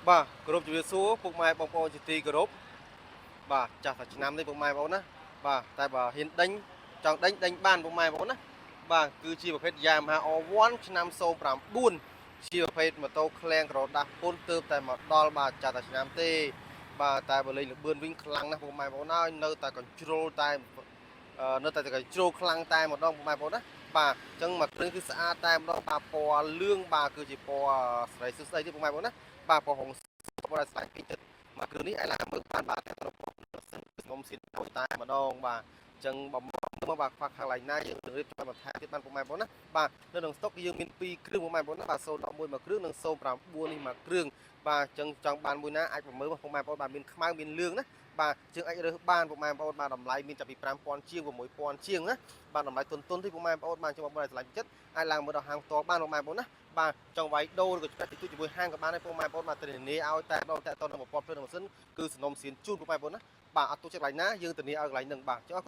បាទគោរពជំរាបសួរពុកម៉ែបងប្អូនជាទីគោរពបាទចាស់តែឆ្នាំនេះពុកម៉ែបងប្អូនណាបាទតែបើហ៊ានដេញចង់ដេញដេញបានពុកម៉ែបងប្អូនណាបាទគឺជាប្រភេទ Yamaha R1 ឆ្នាំ09ជាប្រភេទម៉ូតូឃ្លាំងក្រដាស់ពុនទើបតែមកដល់បាទចាស់តែឆ្នាំទេបាទតែបើលេងលបឿនវិញខ្លាំងណាស់ពុកម៉ែបងប្អូនហើយនៅតែ control តែនៅតែ control ខ្លាំងតែម្ដងពុកម៉ែបងប្អូនណាបាទអញ្ចឹងមកគ្រឿងគឺស្អាតតែម្ដងបាទពណ៌លឿងបាទគឺជាពណ៌ស្រីសួស្តីទេពុកម៉ែបងប្អូនណាបាទពណ៌ហុង បងប្អូនស្លាញ់ពេញចិត្តមកគ្រឿងនេះអាចឡើងមើលបានបាទតែក្នុងខ្ញុំស៊ីនតែម្ដងបាទអញ្ចឹងបើមកបាទខ្វះខាងឡៃណាយើងរៀបចំបន្ថែមទៀតបានពុកម៉ែបងប្អូនណាបាទនៅក្នុងស្តុកយើងមាន2គ្រឿងពុកម៉ែបងប្អូនណាបាទ011មួយគ្រឿងនិង09នេះមួយគ្រឿងបាទអញ្ចឹងចង់បានមួយណាអាចប្រមើលពុកម៉ែបងប្អូនបាទមានខ្មៅមានលឿងណាបាទជាងអាចរើសបានពុកម៉ែបងប្អូនបាទតម្លៃមានចាប់ពី5000ជាង6000ជាងណាបាទតម្លៃទុនទុនទេពុកម៉ែបងប្អូនបាទចង់បងប្អូនស្រឡាញ់ចិត្តអាចឡើងមើលដល់ហាងផ្ទាល់បានពុកម៉ែបងប្អូនណាបាទចង់វាយដូរឬក៏ច្បាច់តិចតួចជាមួយហាងក៏បានដែរពុកម៉ែបងប្អូនបាទធានាឲ្យតែដល់តែតនឹងប្រព័ន្ធភ្លើងម៉ាស៊ីនគឺសំណុំសៀនជូនពុកម៉ែបងប្អូនណាបាទអត់ទុកចិត្តកន្លែងណាយើងធានាឲ្យកន្លែងហ្នឹងបាទចុះ